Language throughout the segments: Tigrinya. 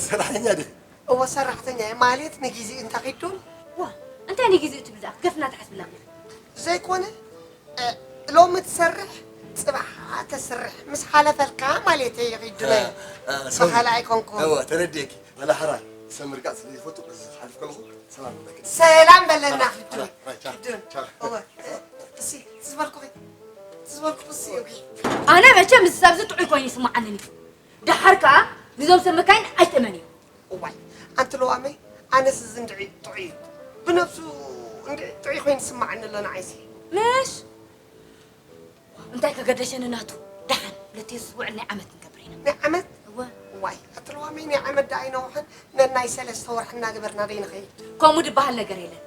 ሰራሕተኛ ዲኺ? እወ፣ ሰራሕተኛ እየ። ማለት ንግዜኡ እንተኺዱን። ዋ፣ እንታይ ንግዜኡ ትብል ደኣ? ገፍና ትሓስብላ ኣለኺ። ዘይኮነ፣ እ፣ ሎሚ ትሰርሕ፣ ጽባሕ ተስርሕ። ምስ ሓለፈልካ ማለተይ እዩ ኺዱነ። እ፣ እ፣ ሰው-፣ ብኻልእ ኣይኮንኩን። እወ፣ ተረዲኤኪ። ወላ ሕራይ፣ ሰምር ቃል ስለ ዝፈቱ፣ በዚ ክሓልፍ ከለኹ ሰላም በለኪ። ሰላም በለና፣ ኪዱ። ራይ፣ ቻው፣ ኪዱ። ቻው። እወ፣ እሲ፣ ትዝበልኩኺ፣ ትዝበልኩ እሲ፣ እውይ። ኣነ መቸም እዚ ሰብዚ ጥዑይ ኮይኑ ይስምዓኒ እዩ። ደሓር ከኣ ንዞም ሰብ መካይን ኣይትእመንዮም። እዋይ፣ ኣንቲ ለዋመይ፣ ኣነስ እዚ እንድዒ ጥዑይ እዩ። ብነብሱ እንድዒ ጥዑይ ኮይኑ ይስምዓኒ ኣሎ ንዓይሲ። ምሽ እንታይ ከገደሸኒ ናቱ። ደሓን፣ ሁለተይ ዝውዕል ናይ ዓመት ንገብር ኢና። ናይ ዓመት? እወ። ዋይ፣ ኣቲ ለዋመይ ናይ ዓመት ደኣ ኣይነውሕን፣ ነናይ ሰለስተ ወርሒ እናገበርና ዶ ይንኸይድ? ከምኡ ድበሃል ነገር የለን።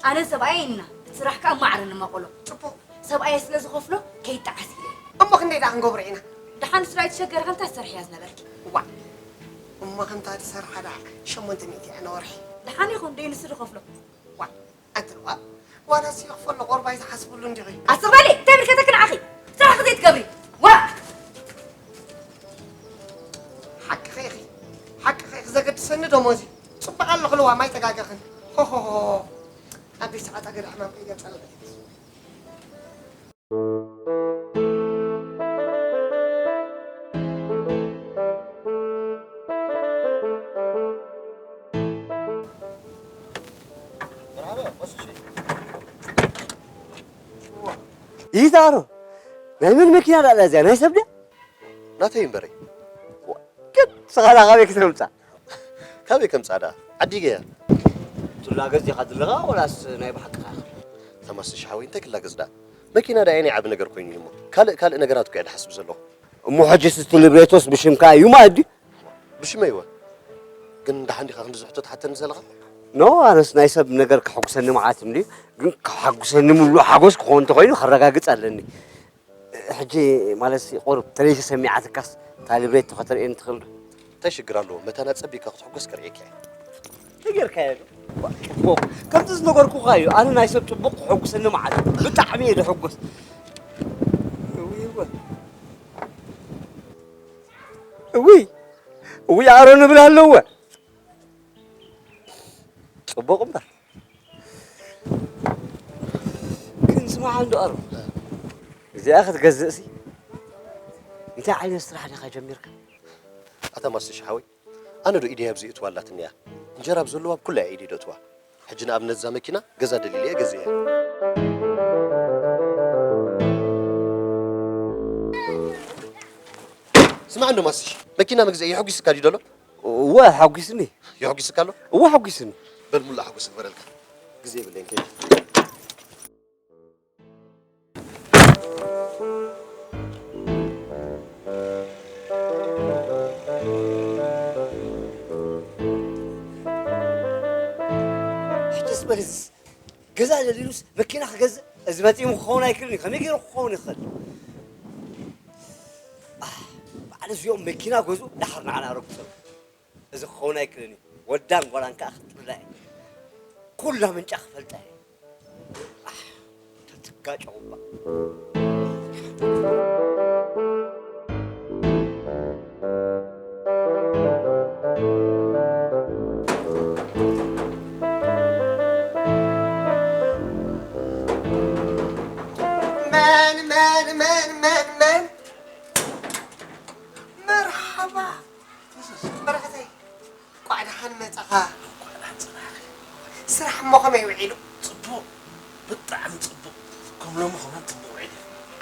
ኣነን ሰብኣየይ ኢና፣ እቲ ስራሕ ከኣ ማዕረ ንማቐሎ። ጽቡቕ። ሰብኣየይ ስለ ዝኸፍሎ ከይጠዓስ ኢለ። እሞ ክንደይ ደኣ ክንገብሮ ኢና? ደሓን ንሱ ኣይትሸገሪ፣ ከምታ ትሰርሕያ ዝነበርኪ። ዋእ፣ እሞ ከምታ ትሰርሓ ደኣ ሸሞንተ ሚእቲ እያ ንወርሒ። ደሓን ይኹን፣ ደይ ንሱ ዝኸፍሎ። ዋእ፣ ኣንቲ ለዋም፣ ዋላስ ይኽፈሎ ቁሩብ ኣይትሓስብሉን ዲኺ? ኣስቕ በሊ፣ እንታይ ይምልከተኪ ንዓኺ? ስራሕኺ ዘይትገብሪ። ዋእ! ሓቅኺ ኢኺ፣ ሓቅኺ ኢኺ፣ ዘገድሰኒ ደሞዝ እዩ። ጽቡቕ ኣለኹ ለዋም፣ ኣይተጋገኽን። ሆሆሆ፣ ኣደይ ሰዓታ ገለ ሕማም ከይገጸለይ። ይዛሮ ናይ መን መኪና ዳላ እዚኣ ናይ ሰብ ድያ? ናተይ እምበረይ። ግን ስኻ ዳ ካበይ ክተምፃ? ካበይ ከምፃ ደኣ ዓዲገያ። ትላገፅ ዲኻ ዘለኻ ወላስ ናይ ብሓቅኻ ኢኻ? ተማስሽ ሓወይ እንታይ ክላገፅ ደኣ? መኪና ደኣ ናይ ዓቢ ነገር ኮይኑ እዩ እሞ ካልእ ካልእ ነገራት እኮ እየ ድሓስብ ዘለኹ። እሞ ሕጂስ እቲ ንብረቶስ ብሽምካ እዩ ማለት ድዩ? ብሽመይ እወ። ግን ደሓን ዲኻ ክንድዚ ሕቶ ትሓተኒ ዘለኻ? ኖ ኣነስ ናይ ሰብ ነገር ከሐጉሰኒ መዓት እንድዩ ግን ከሐጉሰኒ ምሉእ ሓጎስ ክኸውን እንተኾይኑ ከረጋግፅ ኣለኒ። ሕጂ ማለትሲ ቁሩብ ተለይሰ ሰሚዓትካስ እታ ንብረት ከተርእየኒ ትኽእል ዶ? እንታይ ሽግር ኣለዎ መታን ኣጸቢቕካ ክትሕጎስ ከርእየካ እየ። ተጌርካዮ ዶ? ጽቡቕ ከምቲ ዝነገርኩኻ እዩ ኣነ ናይ ሰብ ጽቡቕ ክሕጉሰኒ መዓት ብጣዕሚ እየ ዝሕጎስ። እውይ እወ እውይ እውይ ኣሮን እብል ኣለዎ። ጽቡቕ እምበር ግን ስማዕ እንዶ ኣሮን እዚኣ ክትገዝእሲ እንታይ ዓይነት ስራሕ ዲኻ ጀሚርካ? ኣታ ማስሽ ሓወይ ኣነ ዶ ኢደይ ኣብዚ እትዋ ኣላትኒ እያ እንጀራ ኣብ ዘለዎ ኣብ ኩላ እያ ኢደይ ዶ እትዋ ሕጂ ንኣብነት እዛ መኪና ገዛ ደሊለ እየ ገዚአ ስማዕ እንዶ ማስሽ መኪና ምግዛእ የሐጒስካ ድዩ ደሎ እወ ሓጒስኒ። የሐጒስካ ኣሎ? እወ ሓጒስኒ። በል ሙሉእ ሓጎስ ይግበረልካ። ግዜ የብለይን ከይደ። ሕጅስ በል እዝስ ገዛ ደሊሉስ መኪና ክገዝእ እዚ ፈጺሙ ክኸውን ኣይክእልን እዩ። ከመይ ገይሩ ክኸውን ይኽእል? ኣህ፣ በዓል እዚኦም መኪና ገዝኡ ደሓር ንዓና ረጉጾም። እዚ ክኸውን ኣይክእልን እዩ። ወዳን ጓላን ከኣ ክጥላ እየ። ኩላ ምንጫ ክፈልጣ እየ። ኣሕ፣ ተትጋጨው እባ። መን መን መን መን መን መርሓባ በረኸተይ። እንቋዕ ደሓን መጻኻ። እንቋዕ ደሓን ጸናሕኺ። ስራሕ እሞ ከመይ ውዒሉ? ጽቡቕ፣ ብጣዕሚ ጽቡቕ። ከም ሎሚ ከማን ጽቡቕ ውዒሉ።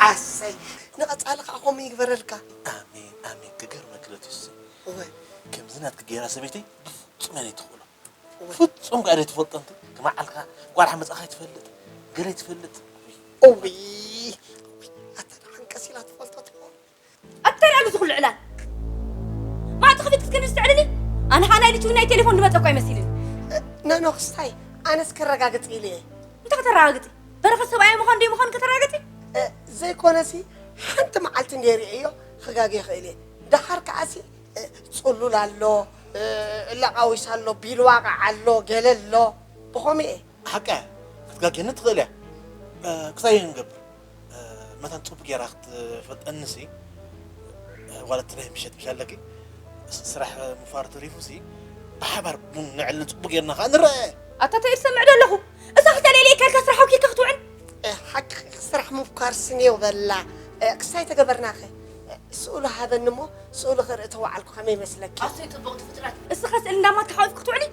ኣሰይ፣ ንቐጻሊ ከኣ ከምኡ ይግበረልካ። ኣሜን ኣሜን። ክገርመኪ ዶ ትስኒ፣ እወ፣ ከምዚ ናትኪ ገይራ ሰበይተይ ብፍጹም እያ ዘይትኽእሎ። ፍጹም ከኣ ዘይትፈልጦ እንተ፣ ክመዓልካ ጓል ሓመጻኻ ኣይትፈልጥ፣ ገለ ኣይትፈልጥ። እውይ፣ ኣታ ደሓን ቀስ ኢላ ትፈልጦ ትኾን። ኣታይ ኣሎ ዝኹሉ ዕላል? ማዕጾ ከፊትክኒ ዝተዕልሊ? ኣነ ኸኣ ናይ ልጅ ናይ ቴሌፎን ዝመጸ እኳ ኣይመሲልን። ኖኖ ክስታይ ኣነስ ከረጋግጽ ኢለ እየ። እንታይ ከተረጋግጺ? በረኸት ሰብኣየ ምዃን ደይምዃን ከተረጋግጺ? ዘይኮነሲ ሓንቲ መዓልቲ እንድየ ርእየዮ ክጋገ ይኽእል እየ። ደሓር ከኣሲ ጽሉል ኣሎ፣ ለቓዊስ ኣሎ፣ ቢልዋቓዕ ኣሎ፣ ገለ ኣሎ። ብኸምኡ እየ። ሓቃ እያ ክትጋገኒ ትኽእል እያ። ክሳይ ክንገብር መታን ጽቡቅ ጌራ ክትፈልጠንሲ ዋላ እቲ ናይ ምሸት ምሽ ኣለኪ ስራሕ ምፋር ተሪፉ ሲ ብሓባር ቡን ንዕልን ጽቡቅ ጌርና ከኣ ንረአ። ኣታ ተይ ትሰምዕ ዶ ኣለኹ? እዛ ክልተ ሌሊት ከልካ ስራሕ ኣውኪልካ ክትውዕል? እ፣ ሓቂ ስራሕ ምፍካር ስኔው በላ። እ፣ ክሳይ ተገበርናኸ? እ፣ ስእሉ ሃበኒ እሞ ስእሉ ክርኢ ተዋዓልኩ ከመይ ይመስለኪ? ኣሰይ ጽቡቕቲ ፍጥረት። እስኻ ስእሊ እንዳማ ተሓወፍ ክትውዕሊ?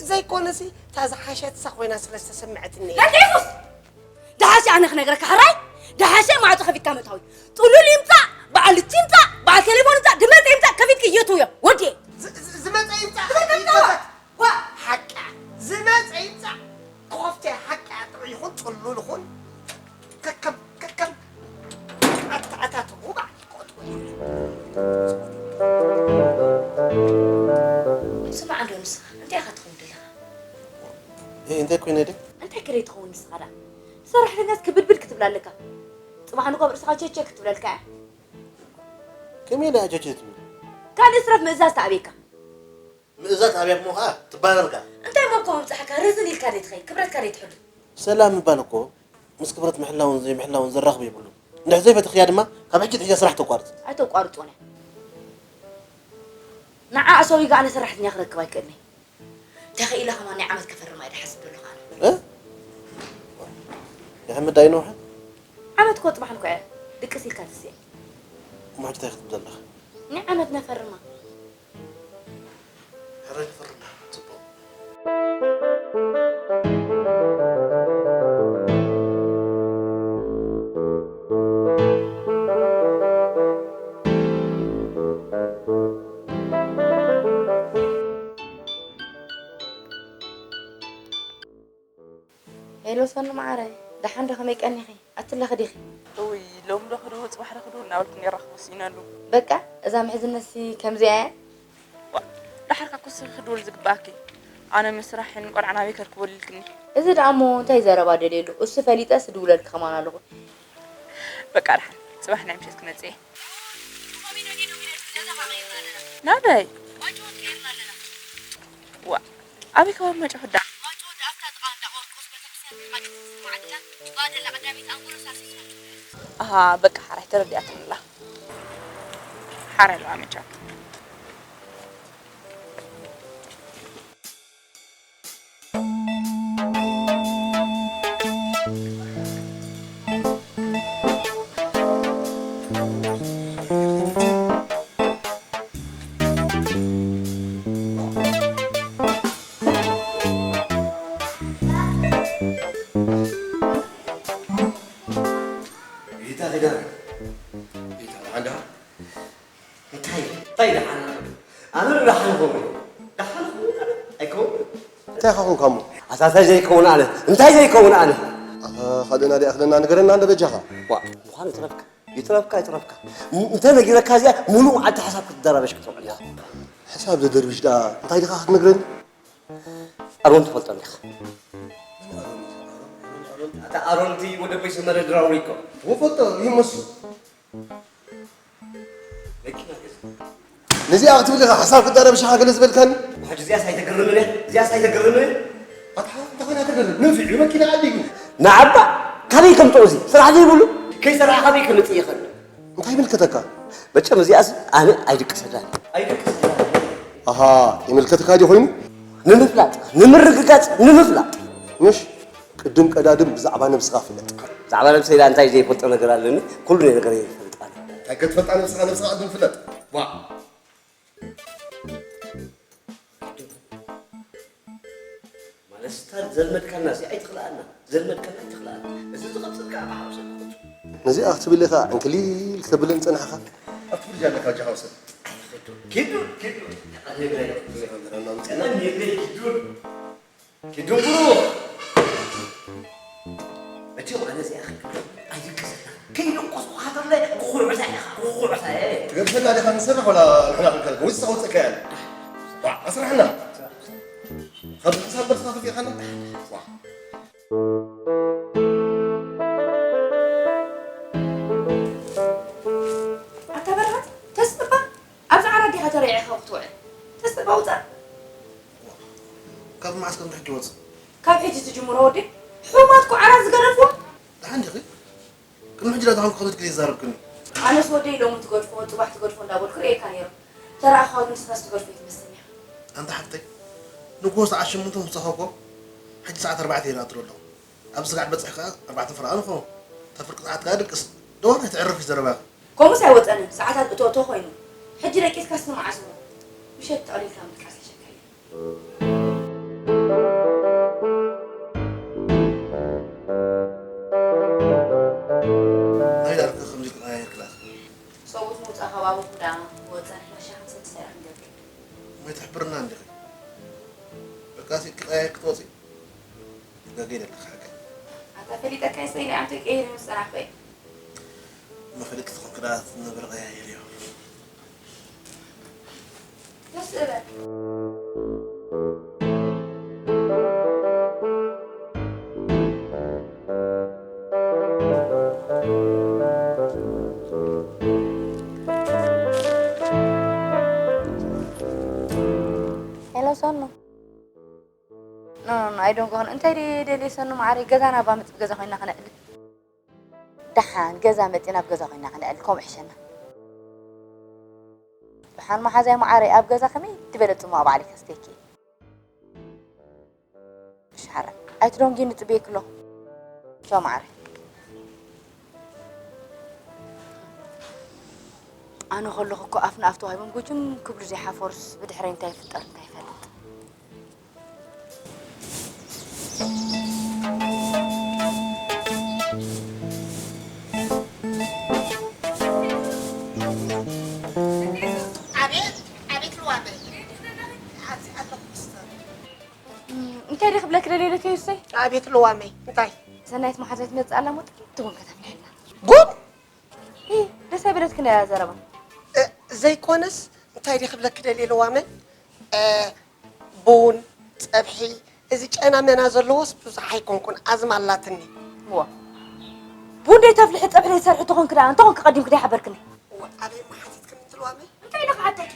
ዘይኮነሲ እታ ዝሓሸት እሳ ኮይና ስለ ዝተሰምዐትኒ እየ። ዳንተ የሱስ! ደሓሸ ኣነ ክነግረካ ሕራይ፣ ደሓሸ ማዕጾ ከፊትካ ምእታዊ። ጥሉል ይምጻእ፣ በዓል ልቺ ይምጻእ፣ በዓል ቴሌፎን ይምጻእ፣ ድመጽ ይምጻእ፣ ከፊትክ የትውዮ። ወዴ! ዝ-፣ ዝ-፣ ዝመጸ ይምጻእ፣ ዝመጸ ይምጻእ። ይከፈት። ዋ! ሓቃ። ዝመጸ ይምጻእ። ኮፍቴ ሓቃ ጥዑይ ይኹን፣ ጥሉል ይኹን፣ ከከም፣ ከከም ኣተኣታትውኡ በዓል ይቆጥሩ። ስማዕ እንዶ ንስኻ፣ እንታይ ኢኻ ትኸውን ዘለኻ? እይ፣ እንታይ ኮይነ ድየ? እንታይ ከደይ ትኸውን ንስኻ ደኣ? ሰራሕተኛስ ክብድብድ ክትብል ኣለካ። ጽባሕ ንጎ ኣብ ርእስኻ ቸቸ ክትብለልካ እያ። ከመይ ኢላ እያ ቸቸ ትብል? ካልእ ስረፍ ምእዛዝ ተኣብየካ። ምእዛዝ ኣብያ እሞ ኸኣ ትባረር ከኣ። እንታይ እሞ እኮ ምብጻሕካ ርዝን ኢልካ ደይ ትኸይድ? ክብረትካ ደይ ትሕሉ? ሰላም ምባል እኮ ምስ ክብረት ምሕላውን ዘይምሕላውን ዘራኽብ የብሉን። እንድሕር ዘይፈተኽያ ድማ ካብ ሕጂ ኣትሒዛ ስራሕ ተቋርጽ። ኣይተቋርጾን እያ። ንዓ ኣሰዊጋ ኣነ ሰራሕተኛ ክረክብ ኣይክእልን እየ። ተኽኢለ ከማን ናይ ዓመት ከፈርማ እየ ዝሓስብ ዘለኹ ኣነ። እ? ንሕምድ ኣይነውሐን? ዓመት እኮ ጽባሕ እንኮ እያ ድቅስ ኢልካ ትስእን። እሞ ሕጂ እንታይ ክትብል ዘለኻ? ናይ ዓመት ነፈርማ። ሕራይ ንፈርም። ጽቡቕ። ሄሎ ሰኑ መዓረይ፣ ደሓን ዶ? ከመይ ቀኒኺ? ኣትለኺ ዲኺ? እውይ፣ ሎሚ ዶ ክድውል፣ ጽባሕ ዶ ክድውል እናበልኩ ነይረ ክወስነሉ። በቃ፣ እዛ ምሕዝነትሲ ከምዚኣ እያ? ዋ፣ ደሓርካ እኮ ንስኺ ክድውል ዝግባኣኪ። ኣነ ምስራሕን ቆልዓ ናበይ ከርክበሉ ኢልክኒ። እዚ ደኣ እሞ እንታይ ዘረባ ደልየሉ? እሱ ፈሊጠስ እድውለልኪ ከማን ኣለኹ። በቃ፣ ደሓን፣ ጽባሕ ናይ ምሸት ክመጽእ እየ። ናበይ? ዋ፣ ኣበይ ከባቢ ማይጨው ክዳ? ኣሃ፣ በቃ ሓራይ ተረዲኣትኒ ኣላ። ሓራይ ኣለዋ ማይጨው። ሪታ ኪዳነ። ሪታ፣ ደሓን ደኣ? እንታይ? እንታይ ደሓን? ኣነ ዶ ደሓን ክኸውን? ደሓን ክኸውን ኣነ? ኣይከውን። እንታይ ኢኻ ኮንካ እሞ? ኣታ እንታይ ዘይከውን ኣነ? እንታይ ዘይከውን ኣነ? ኣታ ካልእ ናደይ ኣኽለና ንገረና እንዶ በጃኻ። ዋ፣ ምዃኑ ይትረፍካ። ይትረፍካ፣ ይትረፍካ። ም-፣ እንተ ነጊረካ እዚኣ፣ ሙሉእ መዓልቲ ሓሳብ ክትደራበሽ ክትውዕል ኢኻ። ሓሳብ ዘደርብሽ ደኣ እንታይ ዲኻ ክትነግረኒ? ኣሮን ትፈልጦ እንዲኻ? ኣታ ኣሮን እቲ ወደ ቦይ ሰመረ ድራውሪ እኮ። እፈልጦ፣ ይህ መሱ። መኪና ገዛ። ነዚኣ ክትብል ኢኻ ሓሳብ ክዳረብ ሻኻ ገለ ዝበልካኒ? ሕጂ እዚኣስ ኣይተገርምን እያ? እዚኣስ ኣይተገርምን እያ? ኣታ እንታይ ኮይና ተገርም? ንፊዕ መኪና ዓዲጉ። ንዓባ ካበይ ከምጽኦ እዚ? ስራሕ ዘይብሉ? ከይሰራሓ ካበይ ከምጽእ ይኽእል? እንታይ ይምልከተካ? መቸም እዚኣስ ኣነ ኣይድቅሰላን። ኣይድቅሰላን። ኣሃ፣ ይምልከተካ ድዩ ኮይኑ? ንምፍላጥ፣ ንምርግጋጽ፣ ንምፍላጥ። ምሽ? ቅድም ቀዳድም ብዛዕባ ነብስኻ ፍለጥ። ብዛዕባ ነብሰይ ኢላ እንታይ ዘይፈልጦ ነገር ኣለኒ? ኩሉ ነገር ይፈልጥ ኣነ። እንታይ ክትፈልጣ ነብስኻ፣ ነብስኻ ቅድም ፍለጥ። ዋ። ማለት ስታር ዘልመድካና እዚ ኣይትኽልኣና። ዘልመድካና ኣይትኽልኣና። እዚ ዝቐጽል ከኣ ብሓውሰ። ነዚኣ ክትብል ኢኻ ዕንክሊል ክተብለኒ ጸናሕካ? ኣብቲ ፍርጅ ኣለካ፣ ጃ ሓውሰ። ኪዱ፣ ኪዱ። ኪዱ ብሩኽ። መቸም ኣነ እዚኣ ኣይድቅሰላ። ከይደቆስኩ ሃገርለ ክኹዕሳ ኢኻ፣ ክኹዕሳ እየ። ትገድፈና ዲኻ ንሰርሕ ወላ ንሕና ክንከልክ ወይስ ንስኻ ውፅእካ እያ? ዋ፣ ኣስራሕና። ካብ ሕሳብ በርስኻ ከፊእኻና? ዋ። ኣታ በረኸት፣ ተስፋ፣ ኣብዚ ዓራት ዲኻ ተረዒኻ ክትውዕል? ተስፋ ውጻእ። ካብ መዓስ ከም ትሕኪ ወጽእ? ካብ ሕጂ ትጅምሮ ወዲ፣ ሕሙማት እኮ ዓራት ዝገደፍዎ። ደሓን ዲኺ? ቅድሚ ሕጂ ዳኣ ዝኾንኩ ከመይ ትግዜ ይዛረብክኒ? ኣነስ ወደይ ሎሚ ትገድፎ፣ ጽባሕ ትገድፎ እንዳበልኩ ርእየካ ነይረ። ተረኣኻ ንስኻስ ትገድፎ ኣይትመስልን ኢኻ። ኣንታ ሓፍተይ፣ ንግሆ ሰዓት ሸሞንተ ምሳኸ እኮ፣ ሕጂ ሰዓት ኣርባዕተ ይረኣ ትሎ ኣለኹ። ኣብ ስጋዕ በጽሕ ከኣ ኣርባዕተ ፍርቓ ንኾ። እታ ፍርቂ ሰዓት ከኣ ድቅስ። ደዋን ኣይትዕርፍ እዩ ዘረባኺ። ከምኡስ ኣይወጸንን፣ ሰዓታት እቶ እቶ ኮይኑ። ሕጂ ደቂስካስ ንመዓስ እሞ? ምሸት ጠቕሊልካ ምድቃስ ይሸካ እዩ። ናይ ዳርክ ከምዚ ክቐያየር ክላስ። ሰብኡት ምውጻእ ከባቢ ኩዳ ወጸን ሕርሻ ሓምሳ ሰሪሕ ንገብር። እሞ ኣይትሕብርና እንዲኺ። በቃ ሲ ክቐያየር ክትወጺ። ትጋገይ ዘለኺ ሓቀይ። ኣታ ፈሊጠካ ይሰይ ንዓም ተቀይር ምስ ጸናሕኩ እየ። እሞ ፈሊጥኪ ትኾንኪ ደኣ ትነብሪ ቀያይር እዮ። ደስ እበል። ሄሎ ሰኑ። ኖ ኖ ኖ፣ ኣይደንጎኽን። እንታይ ደልየ ሰኑ መዓረይ፣ ገዛና እባ ምጽ-፣ ገዛ ኮይና ክነዕልል። ደሓን ገዛ መጺና ኣብ ገዛ ኮይና ክነዕልል፣ ከምኡ ይሕሸና። ደሓን መሓዛይ መዓረይ፣ ኣብ ገዛ ከመይ ዝበለ ጽሟቕ ባዕለይ ከስተየኪ እየ። ሻረ ኣይትደንጉ፣ ንጽበየኪ ኣለኹ። ቻው መዓረይ። ኣነ ከለኹ እኮ ኣፍ ንኣፍ ተዋሂቦም ጉጅም ክብሉ ዘይሓፈሩስ ብድሕረይ እንታይ ይፍጠር እንታይ ይፈልጥ። ኣቤት፣ ኣቤት ልዋመይ። ኣብዚ ኣለኹ ክስተር። እም፣ እንታይ ድዩ ክብለኪ ደልየ ኢለ ተይሰይ? ኣቤት ልዋመይ፣ እንታይ? ሰናይት መሓዛይ ትመጽእ ኣላ እሞ ጥቂት ትኹን ከተፍልሐልና። ጉድ! ኢ፣ ደስ ኣይበለትክን እያ ዘረባ። እ፣ ዘይኮነስ፣ እንታይ ድየ ክብለኪ ደልየ ልዋመይ? እ፣ ቡን፣ ጸብሒ፣ እዚ ጨና መና ዘለዎስ ብዙሕ ኣይኮንኩን፣ ኣዝማ ኣላትኒ። እዋ። ቡን ደይተፍልሒ፣ ጸብሒ ደይትሰርሒ ተኾንኪ ደኣ፣ እንተኾንኪ ቀዲምኪ ደይሓበርክኒ። እዋ፣ ኣበይ መሓቲትክኒ ትልዋመይ? እንታይ ኢለ ክሓተኪ?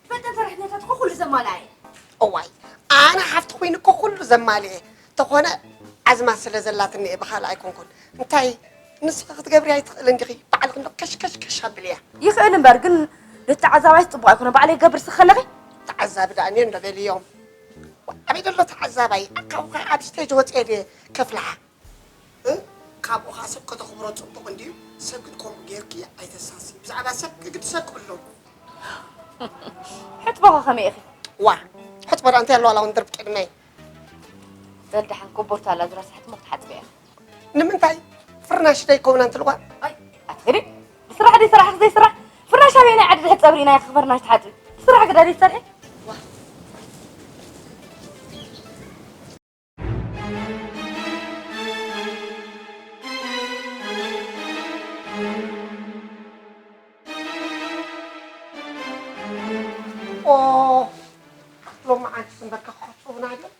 ትፈልጠን ሰራሕተኛታት እኮ ኩሉ ዘማልኣ እየ። እዋይ፣ ኣነ ሓፍቲ ኮይነ እኮ ኩሉ ዘማልአ እየ። ተኾነ ኣዝማ ስለ ዘላትኒ እየ፣ ብኻልእ ኣይኮንኩን። እንታይ ንስኺ ክትገብርያ ኣይትኽእልን ዲኺ? ባዕልኺ እንዶ ከሽ ከሽ ከሽ ኣብልያ። ይኽእል እምበር ግን ንተዓዛባይስ ጽቡቕ ኣይኮነ። ባዕለይ ይገብር እስኺ ከለኺ። ተዓዛቢ ደኣ እኔ እንዶ በልዮም። ኣበይ ደሎ ተዓዛባይ? ካብኡ ከኣ ኣብ ስቴጅ ወጽየ ድየ ከፍልሓ? እ? ካብኡ ኸዓ ሰብ ከተኽብሮ ጽቡቕ እንድዩ። ሰብ ግን ከምኡ ጌርኪ ኣይተሳስዪ። ብዛዕባ ሰብ ግዲ ሰብ ክእሎ። ሕጥቦ ኸ ከመይ ኢኺ? ዋ፣ ሕጥቦ ደኣ እንታይ ኣለዋ? ላውን ድርብ ቅድመይ። በል ደሓን ኮቦርታ ኣላ፣ ዝራስ ሕጥሞ ክትሓጽቢ ኢኺ። ንምንታይ? ፍርናሽ ደይከውና እንትልዋ? ኣይ፣ ኣትኽዲ። ብስራሕ ደይ ስራሕ ዘይስራሕ? ፍርናሽ ኣበየናይ ዓዲ ድሕሪ ጸብሪ ኢና ኢኺ ፍርናሽ ትሓጽቢ? ብስራሕ ግዳ ደይ ትሰርሒ? ዋ። ኦ፣ ሎማዓንቲ እምበርካ ክኸፍቱና ድዮም?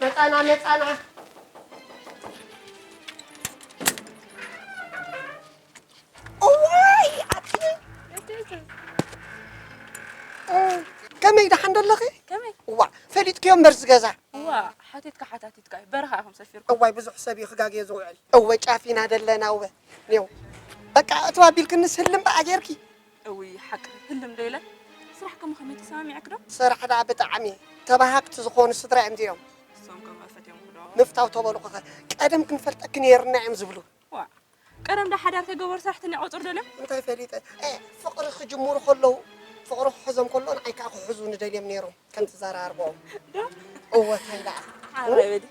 መጻና፣ መጻና። እዋይ፣ ኣቲ። ከመይ ደሓን ዶ ኣለኺ? ከመይ? እዋ፣ ፈሊጥክዮ እምበር ዝገዛ። እዋ፣ ሓቲትካ ሓታቲትካ እዩ። በረኻ ኢኹም ሰፊርኩም። እዋይ፣ ብዙሕ ሰብ እዩ ክጋግዮ ዝውዕል። እወ፣ ጫፍ ኢና ደለና፣ እወ። ኔው። በቃ፣ እትው ኣቢልክንስ ህልም በኣ ጌርኪ። እውይ፣ ሓቂ ህልም ዶ ኢለ? ስራሕ ከሞ ከመይ ተሰማሚዕክ ዶ? ስራሕ ደኣ ብጣዕሚ ተባሃግቲ ዝኾኑ ስድራ እዮም እዚኦም። እሶም ከ መፈትዮም ዶ? ምፍታው ተበሉ ኸ ቀደም ክንፈልጠኪ ነይርና እዮም ዝብሉ። ዋ፣ ቀደም ዶ ሓዳር ከይገበሩ ሰራሕተኛ ቆጽሩ ደልዮም? እንታይ ፈሊጠ? እ፣ ፍቕሪ ክጅምሩ ከለዉ ፍቕሪ ክሕዞም ከሎ ንዓይ ከኣ ክሕዙ ንደልዮም ነይሮም። ከምቲ ዘራርቦም። ዶ? እወ፣ እንታይ ደኣ? ሓራይ በሊ።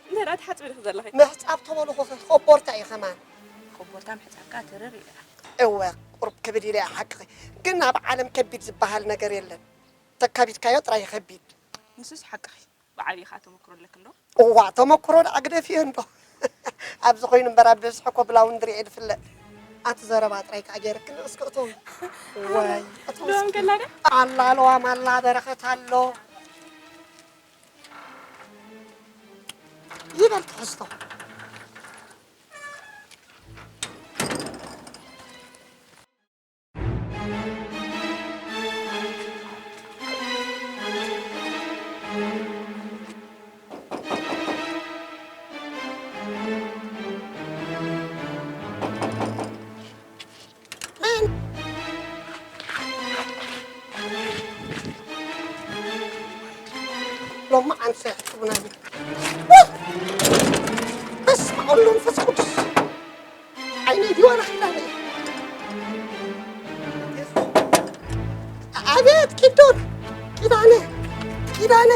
እንታይ ደኣ ትሓጽቢ ዲኺ ዘለኺ? ምሕጻብ ተበልኹ ኸ፣ ኾቦርታ እዩ ኸማን። ኾቦርታ ምሕጻብካ ትርር ኢለ። እወ፣ ቁሩብ ክብድ ኢለ እየ ሓቅኺ። ግን ኣብ ዓለም ከቢድ ዝበሃል ነገር የለን። ተካቢድካዮ ጥራይ እዩ ከቢድ። ንሱስ ሓቅኺ። ብዓብዪ ኸኣ ተመክሮ ኣለኪ እንዶ? እዋ፣ ተመክሮ ደኣ ግደፍዮ እንዶ። ኣብዚ ኮይኑ እምበር ኣብ ብዝሒ እኮ ብላውንድሪ እየ ዝፍለጥ። ኣቲ ዘረባ ጥራይ ከኣ ገይርክኒ እስኪ እቶም። ዋይ፣ እቶም ዶም እስኪ። ከላ ዶ? ኣላ ለዋም ኣላ በረኸት ኣሎ። ይበል ትሕዝቶ። ይሕጥቡና ድዩ? ወይ! በስመ ኣብ ወወልድ ወመንፈስ ቅዱስ። ዓይነይ ድዩ ዋላ ኪዳነ? ኣቤት ኪዱን! ኪዳነ! ኪዳነ!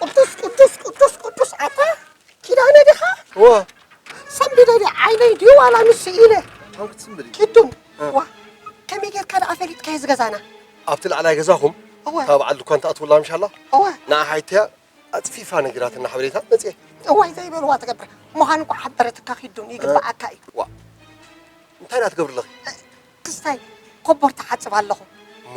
ቅዱስ፣ ቅዱስ፣ ቅዱስ፣ ቅዱስ ኣታ ኪዳነ ዲኻ? እወ። ሰንቢደ ድየ ዓይነይ ድዩ ዋላ ምስ ኢለ? ኣንኩ ትስንብዲ? ኪዱን! እ። ዋ! ከመይ ጌርካ ደኣ ፈሊጥካዮ እዚ ገዛና? ኣብቲ ላዕላይ ገዛኹም እወ። እታ በዓል ድኳን ትኣትውላ ምሻላ? እወ። ንዓ ሓይትያ ኣጽፊፋ ነጊራትና ሓበሬታ መጽኤ። እዋይ ዘይበልዋ ትገብር። ምዃን እኮ ሓበረትካ ኪዱን ይግብኣካ እዩ። ዋ። እንታይ ደኣ ትገብሪ ኣለኺ? ክስታይ ኮቦር ትሓጽብ ኣለኹ። እሞ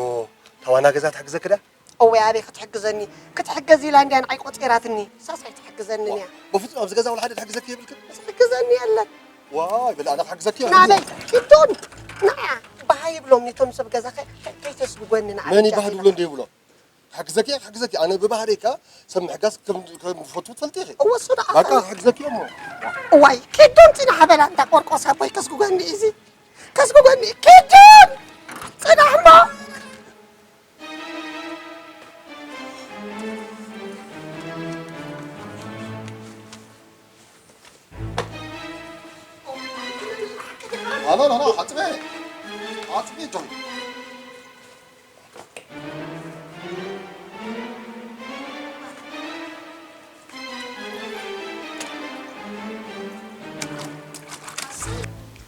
እታ ዋና ገዛ ትሕግዘኪ ድያ? እወ ኣበይ ክትሕግዘኒ? ክትሕገዝ ኢላ እንድያ ንዓይ ቆጺራትኒ። ሳሳይ ትሕግዘኒ እያ። በፍጹም ኣብዚ ገዛ ወላ ሓደ ትሕግዘኪ የብልክን? ዝሕግዘኒ የለን። ዋይ በል ኣነ ክሕግዘኪ እየ። ናበይ? ኪዱን! ንዓ! ባሃ ይብሎም ኒቶም ሰብ ገዛ ከ-፣ ከ-፣ ከይተስጉጎኒ ንዓ መን እዩ ባህ ብቻ ድብሎ እንደ ይብሎ? ክሕግዘኪ እየ፣ ክሕግዘኪ። ኣነ ብባህሪካ ሰብ ምሕጋዝ ከም፣ ከም ዝፈቱ ትፈልጢ ኢኺ። እወ፣ እሱ ደኣ ባቃ ኸ-፣ ክሕግዘኪ እየ እሞ። እዋይ፣ ኪዱን ጽናሕ በላ እንዳ ቆርቆስ ኣቦይ ከስጉገኒ እዩ እዚ። ከስጉገኒ። ኪዱን! ጽናሕ እሞ! لا، لا، لا، لا، حتمي. حتمي، جون.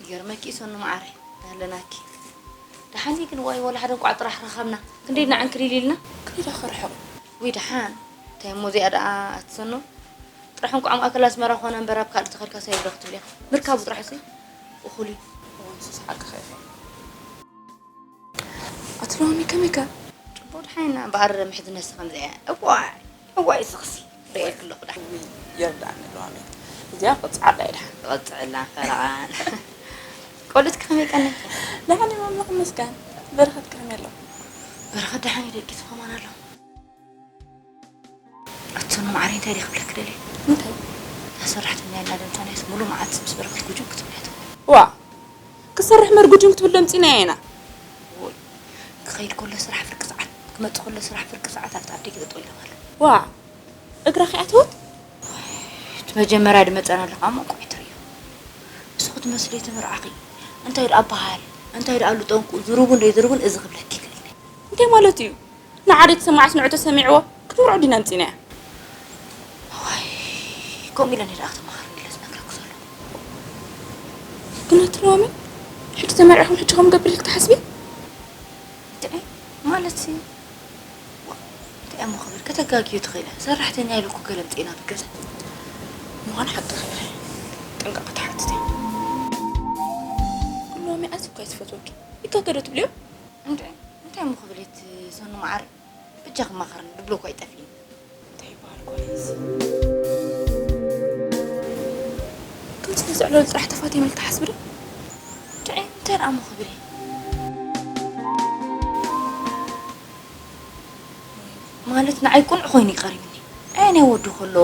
ይገርመኪ ሰኑ መዓረይ፣ ኣለናኪ። ደሓን ግን ዋይ፣ ወላ ሓደ እንቋዕ ጥራሕ ረኸብና። ክንደይ ኢና ዕንክሊል ኢልና? ክንደይ ዶ ክርሕቕ? ውይ ደሓን። እንታይ እሞ እዚኣ ደኣ ኣትሰኑ? ጥራሕ እንቋዕ ማእከል ኣስመራ ኮነ እምበር ኣብ ካልእ ተኸድካ ሳይብሎ ክትብሊ ኢኻ። ምርካቡ ጥራሕ እሱ እኹል እዩ። እዋን ሱስ ሓቅኻ ኢኻ። ኣቲ ሎሚ ከመይ ከ? ጽቡቕ ደሓን ኢና እምበኣር ምሕዝነትሲ ከምዚ እያ። እዋይ፣ እዋይ ስኽሲ ርእየልኪ ኣለኹ ደሓን። ውይ፣ ይርዳእኒ ሎሚ። እዚኣ ቅጽዓላ እያ ደሓን። ቅጽዕላ ፈረቓን። ቆልዑትኪ ከመይ ቀኒኺ? ደሓን እዮም ኣምላኽ ይመስገን። በረኸትኪ ከመይ ኣሎ? በረኸት ደሓን እዩ ደቂሱ ከማን ኣሎ። ኣቲ ሰኑ መዓረይ እንታይ ድየ ክብለኪ ደልየ? እንታይ? እታ ሰራሕተኛ ኢልና ደምጻናያስ ሙሉእ መዓልቲ ምስ በረኸት ጉጅም ክትብልያ ትውዕል። ዋእ! ክሰርሕ እምበር ጉጅም ክትብል ደምጺናያ ኢና። ዎይ! ክኸይድ ከሎ ስራሕ ፍርቂ ሰዓት፣ ክመጽእ ከሎ ስራሕ ፍርቂ ሰዓት ኣብቲ ኣብ ደገ ጠጠው ኢሉ ኣሎ። ዋእ! እግራ ከይኣተወት? እቲ መጀመርያ ድመጸናሉ ከዓ መንቁዒ ትርእዮ። ንስኺ ትመስሊ ተመርዓኺ። እንታይ ደኣ በሃል፣ እንታይ ደኣ ኣሉ ጠንቁ፣ ዝሩቡን ደይዝሩቡን እዚ ክብለኪ ይኽእል እየ። እንታይ ማለት እዩ? ንዓደይ ተሰማዕስ ንዑ ተሰሚዕዎ፣ ክትምርዖ ዲና ኣምጺናያ? ዋይ፣ ከምኡ ኢለ እየ ደኣ ክተማኸርኒ ኢለ ዝነግረኪ ዘለኹ። ግን ኣቲ ሎሚ፣ ሕጂ ተመርዒኹም ሕጂ ከም ገብር ኢልኪ ትሓስቢ? እንታይ ማለትሲ? ዋ፣ እንታይ እሞ ክብል፣ ከተጋግዩ ትኽእሊ። ሰራሕተኛ ኢሉ እኮ ገለምጤና ብገዛ። ምዃኑ ሓቅኺ ኢኺ። ጥንቃቐ ትሓትት እያ። ሎሚ ኣዝዩ እኳ እዩ ዝፈትወኪ። ይጋገ ዶ ትብልዮ? እንታይ፣ እንታይ እሞ ክብል እቲ ሰኑ መዓረይ? በጃኺ ማኸርኒ፣ ድብሎ እኳ ኣይጠፍእን። እንታይ ይበሃል እኳ እዚ? ከምዚ ንዝዕለሉ ጥራሕ ተፋትዮም ኢልኪ ትሓስቢ ዶ? እንታይ፣ እንታይ ደኣ እሞ ክብል እየ? ማለት ንዓይ ቁኑዕ ኮይኑ እዩ ቀሪብኒ። ኣየ ናይ ወዱ ከሎ፣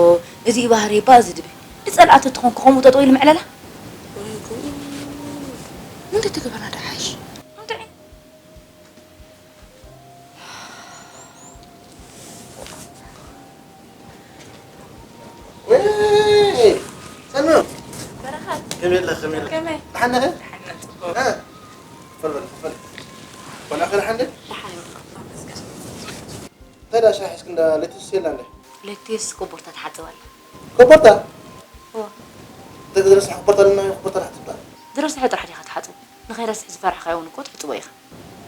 እዚ እዩ ባህሪ እባ እዚ ድብል። ዝጸልኣ ተትኾን ከምኡ ጠጠው ኢሉ ምዕለላ? ወይ ጉድ። እንታይ ተገበርና ደሓሽ? እንታይ? ወይ! ሰኑ! በረኸት! ከመይ ኣለኺ? ከመይ ኣለኺ? ከመይ? ደሓን ዲኺ? ደሓን፣ ጽቡቕ። እ? ክፈል በል፣ ክፈል። ኮነ ኣኸ ደሓን ዲኺ? ደሓን እየ፣ ኣመስግን። እንታይ ደኣ ሻሂ ሒዝኪ እንዳ ሌቱስ የላ እንደ? ሌቱስ ኮቦርታ ትሓጽብ ኣላ። ኮቦርታ? እወ። እንተ ዝረስሐ ኮቦርታ ኣለና፣ ኮቦርታ ንሓጽብ ደኣ። ዝረስሐ ጥራሕ ዲኻ ትሓጽቦ? ንኸይረስሕ ዝፈራሕካዮ እውን እኮ ትሕጽቦ ኢኻ።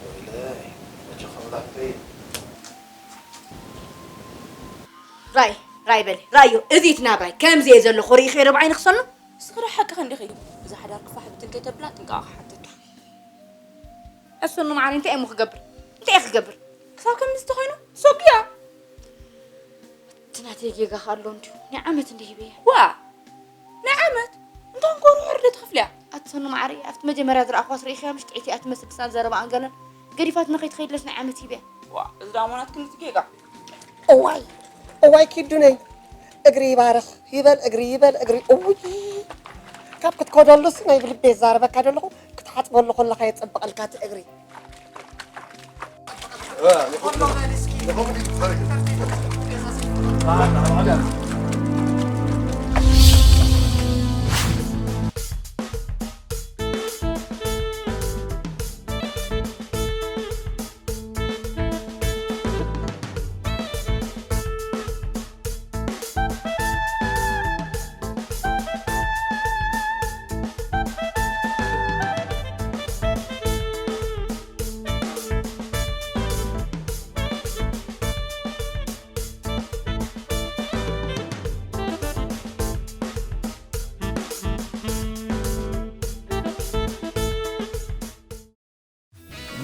ወይለይ፣ መቸ ከምዛ ክትርኢ። ራይ፣ ራይ በሊ፣ ራዮ፣ እዚ እቲ ናብራይ፣ ከምዚ እየ ዘለኹ፣ ርኢኽዮ ዶ ብዓይኒ ክሰኑ? ንስኺ ዶ ሓቅኺ እንዲኺ? እዛ ሓዳር ክፋሕ ብትን ከይተብላ ጥንቃቐ ክሓተኪ። ኣሰኑ መዓረይ፣ እንታይ እሞ ክገብር? እንታይ እየ ክገብር? ክሳብ ከምዚ ተኾይኑ፣ ሰጉያ። እቲ ናተይ ጌጋ ከ ኣሎ እንድዩ። ናይ ዓመት እንደ ሂበያ። ዋ! ናይ ዓመት? እንታን ኮሩ ሕርደ ትኸፍልያ? ኣቲ ሰኑ መዓረይ፣ ኣብቲ መጀመርያ ዝረኣኽዋስ ርኢኽያ ምሽ ጥዕይቲ እያ ትመስል፣ ልሳን ዘረባኣን ገለን። ገዲፋትና ከይትኸይድለስ ናይ ዓመት ሂበያ። ዋ፣ እዚ ዳሞናት ክንዚ ጌጋ። እዋይ፣ እዋይ ኪዱነይ፣ እግሪ ይባርኽ፣ ይበል እግሪ፣ ይበል እግሪ። እውይ፣ ካብ ክትከደሉስ ናይ ብልቤ ዝዛረበካ ዘለኹ፣ ክትሓጽበሉ ከለኻ የጸብቐልካ እቲ እግሪ። እ፣ ንኹሉ፣ ንኹሉ ይባርኽ።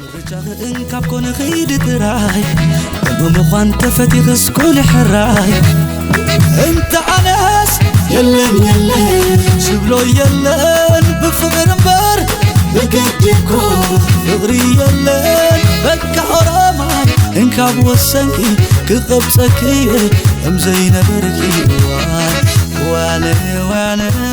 ምርጫኺ እንካብ ኮነ ኺዲ ጥራይ፣ ብምዃን ተፈቲኽስ ኩኒ ሕራይ። እንተ ኣነስ የለን የለን ዝብሎ የለን፣ ብፍቕሪ እምበር ብግዲ እኮ ፍቕሪ የለን። በቃ ኦሮማይ እንካብ ወሰንኪ ክቐብጸኪ እየ ከም ዘይነበርኪ። ዋነ ዋነ ዋነ